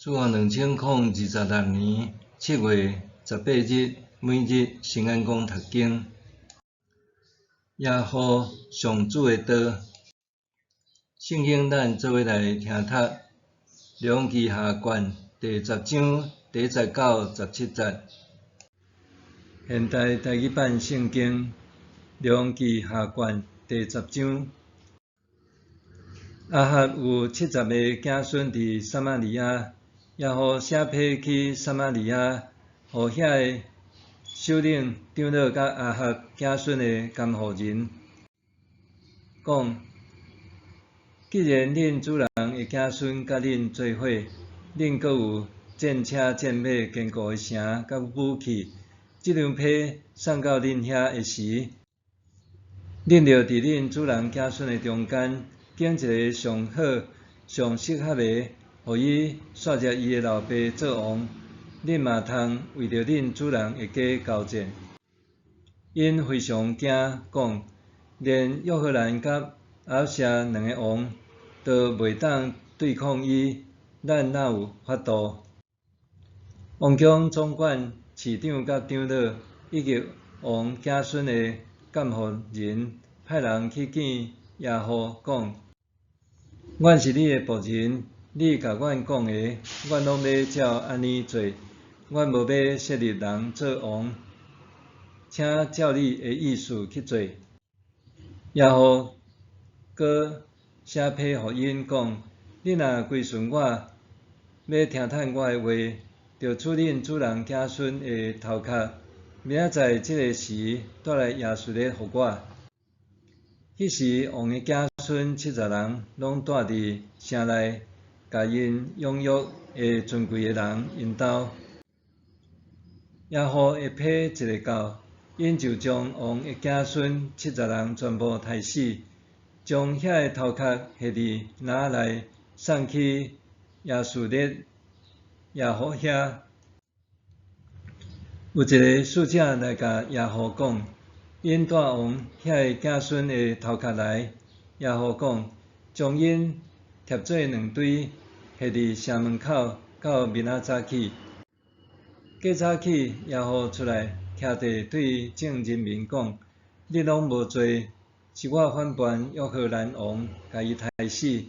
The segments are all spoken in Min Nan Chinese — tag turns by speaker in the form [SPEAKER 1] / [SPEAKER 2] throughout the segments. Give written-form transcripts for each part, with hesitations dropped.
[SPEAKER 1] 主後2026年7月18日，每日聖安公讀經。耶戶上主的刀。聖經咱做伙來聽讀《列王紀下卷》第十章第一節到十七節。現代台語版聖經《列王紀下卷》第十章。亞哈有七十個子孫佇撒瑪利亞，耶戶寫批去撒瑪利亞，予遐个首領、長老佮亞哈子孫的監護人講：既然恁主人的子孫佮恁做伙，恁閣有戰車、戰馬、堅固的城佮武器，這張批送到恁遐的時，恁著佇恁主人子孫的中間，揀一个上好、上適合的，予伊紲接伊的老爸做王。恁嘛通為著恁主人的家交戰。𪜶非常驚，講連約何蘭佮亞哈謝兩个王都袂當對抗伊，咱哪有法度？王宮總管、市長佮長老，以及王子孫的監護人，派人去見耶戶，講：阮是你的僕人，你共阮講的，阮攏欲照按呢做。阮無欲設立人做王，請照你的意思去做。耶戶閣寫批予𪜶講：恁若歸順我，欲聽趁我的話，就取恁主人子孫的頭殼，明仔載這个時帶來耶斯列予我。彼時王的子孫七十人攏蹛佇城內，共𪜶養育的尊貴的人𪜶兜。耶戶的批一个到，𪜶就將王的子孫七十人全部刣死，將遐个頭殼繫佇籃內，送去耶斯列耶戶遐。有一个使者來共耶戶講：𪜶帶王遐个子孫的頭殼來。耶戶講：將𪜶疊做兩堆，繫佇城門口，到明仔早起。過早起，耶戶出來，徛佇對眾人民講：恁攏無罪，是我反叛約何蘭王，共伊刣死。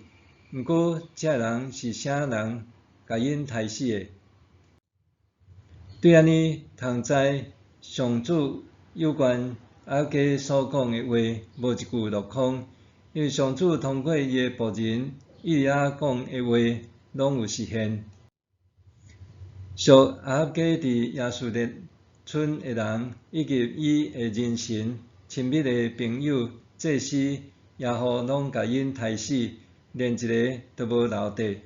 [SPEAKER 1] 毋過，這人是啥人共𪜶刣死的？對按呢通知上主有關亞哈家所講的話，無一句落空，因為上主通過伊的僕人以利亞講的話，攏有實現。屬亞哈家佇耶斯列村的人，以及伊的人臣、親密的朋友、祭司，耶戶攏共𪜶刣死，連一个都無留低。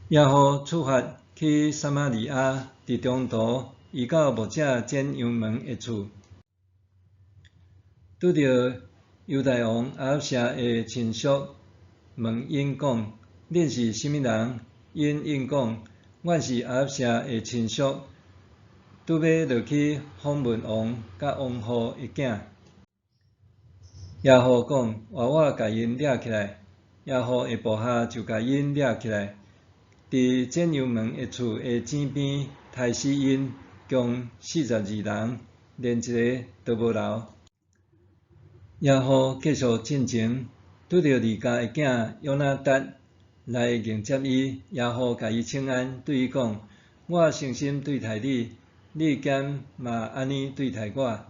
[SPEAKER 1] 耶戶出發去撒瑪利亞，佇中途，伊到牧者剪羊毛的厝，拄著猶大王亞哈謝的親屬，問𪜶講：恁是啥物人？𪜶應講：阮是亞哈謝的親屬，拄欲落去訪問王佮王后的囝。耶戶講：換我共𪜶掠起來。耶戶的部下就共𪜶掠起來，佇剪羊毛的厝的井邊刣死𪜶，共42人，連一个都無留。耶戶繼續進前，拄著利甲的囝約拿達來迎接伊，耶戶共伊請安，對伊講：我誠心對待你，你敢嘛按呢對待我？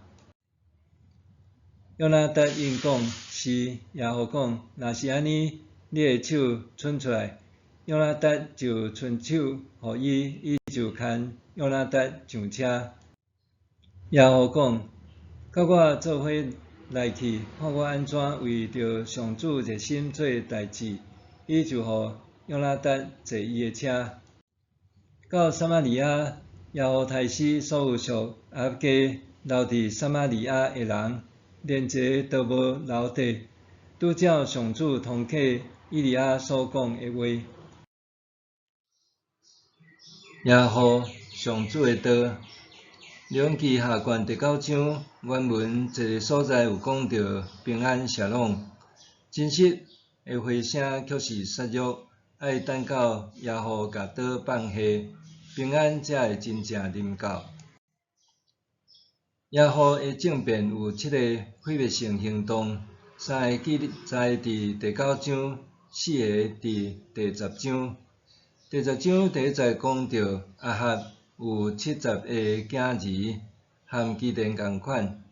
[SPEAKER 1] 約拿達應講：是。耶戶講：若是按呢，你的手伸出來。約拿達就伸手予伊，伊就牽約拿達上車。耶戶講：佮我做伙來去，看我按怎為著上主熱心做代誌。伊就予約拿達坐伊的車，到撒瑪利亞。耶戶刣死所有屬亞哈家留佇撒瑪利亞的人，連一个都無留低，拄照上主通過以利亞所講的話。耶戶上主的刀。列王紀下卷第九章原文一个所在有講著平安沙龍，真實的回聲卻是殺戮。愛等到耶戶共刀放下，平安才會真正臨到。耶戶的政變有七个毀滅性行動，三个記載佇第九章，四个佇第十章。第十章第一節講著亞合有70个囝兒，和基甸仝款。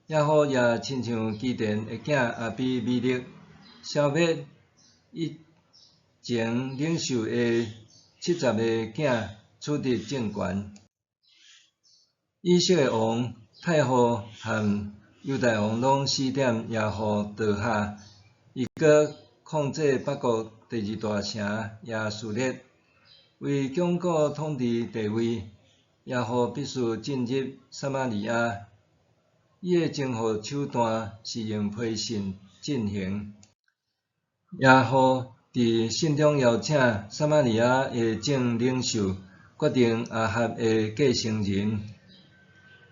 [SPEAKER 1] 耶戶也親像基甸的囝亞比米勒，消滅以前領袖的七十个囝，取得政權。以色列王太后和猶大王攏死佇耶戶刀下，伊閣控制北國第二大城耶斯列。為鞏固統治地位，耶戶必須進入撒瑪利亞。伊的征服手段是用批信進行。耶戶佇信中邀請撒瑪利亞的眾領袖決定亞合的繼承人，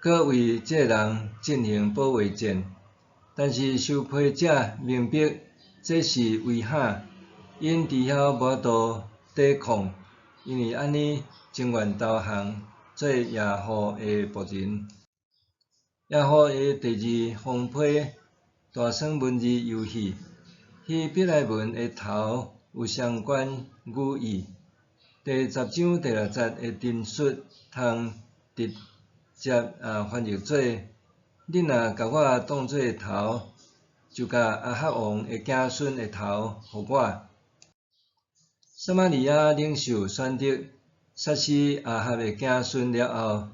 [SPEAKER 1] 閣為這个人進行保衛戰。但是收批者明白這是危險，𪜶知曉無法度抵抗，因為按呢情願投降做耶戶的僕人。耶戶的第二封批大耍文字遊戲，希伯來文的頭有相關語義。第十章第六節的陳述通直接翻譯做：恁若共我當做頭，就共亞哈王的子孫的頭予我。撒瑪利亞領袖選擇殺死亞哈的子孫了後，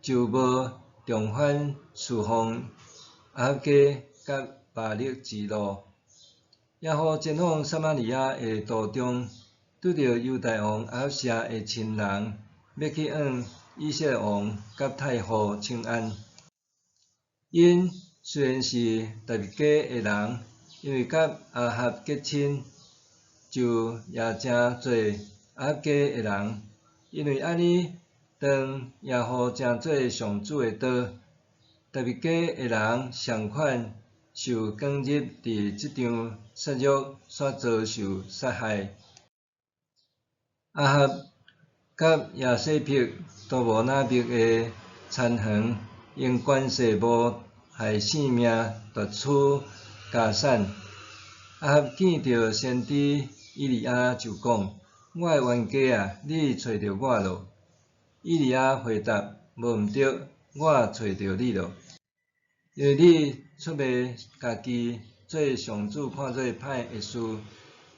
[SPEAKER 1] 就無重返侍奉亞哈家佮巴力之路。耶戶前往撒瑪利亞的途中，拄著猶大王亞哈謝的親人，欲去向以色列王佮太后請安。𪜶雖然是達味家的人，因為佮亞哈結親，就也成做亞哈家的人。因為按呢，當耶戶成做上主的刀，達味家的人仝款受捲入佇這場殺戮所遭受殺害。亞哈佮耶洗別都無拿伯的田園，用權勢謀害性命，奪取家產。亞哈見著先知以利亞就講：我的冤家啊，你揣著我囉。以利亞回答：無毋著，我揣著你囉。因為你出賣家己做上主看做歹的事，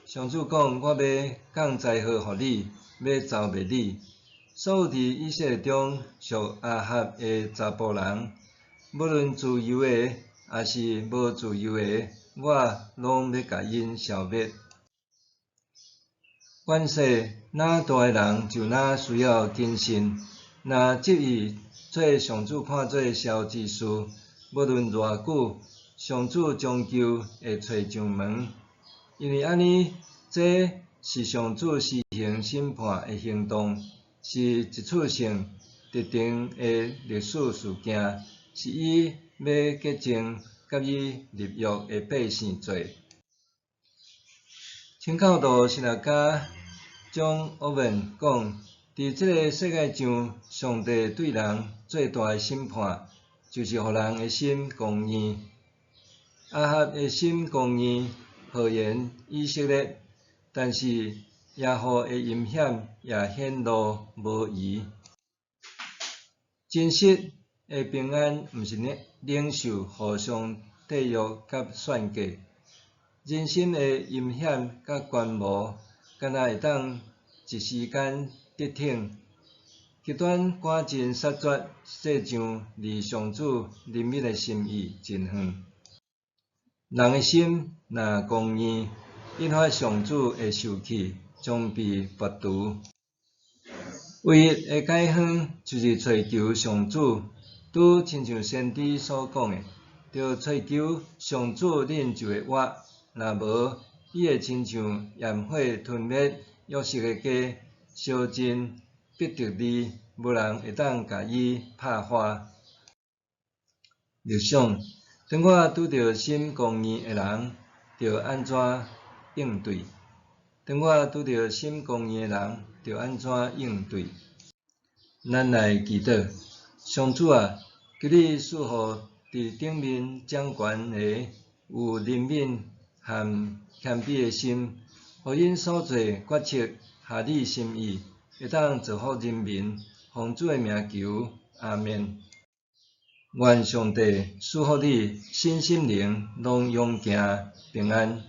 [SPEAKER 1] 上主講：我欲降災禍予你，欲蹂滅你。所有佇以色列中屬亞哈的查埔人，無論自由的，抑是無自由的，我攏欲共𪜶消滅。權勢若大的人就若需要謹慎，若執意做上主看做邪之事，無論偌久，上主終究會揣上門。因為按呢，這是上主施行審判的行動，是一次性特定的歷史事件，是伊欲潔淨佮伊立約的百姓做。清教徒神學家蔣歐文講，佇這个世界上，上帝對人最大的審判，就是予人的心剛硬。亞哈的心剛硬，禍延以色列，但是耶戶的陰險也顯露無遺。真實的平安，毋是領袖互相締約佮算計。人心的陰險佮權謀，敢若會當一時間得逞，極端趕盡殺絕，實際上離上主憐憫的心意真遠。人的心若剛硬，引發上主的受氣，將被拔除。唯一的解方就是揣求上主，拄親像先知所講的，著揣求上主，恁就會活；若無，伊會親像炎火吞滅約瑟的家，燒盡伯特利，無人會當共伊拍化。默想，當我拄著心剛硬的人，著按怎應對？當我拄著心剛硬的人，著按怎應對？咱來祈禱。上主啊，求你賜予佇頂面掌權的有憐憫和謙卑的心，予𪜶所做決策合你心意，會當造福人民。奉主的名求，阿們。願上帝賜福你，身心靈攏勇健平安。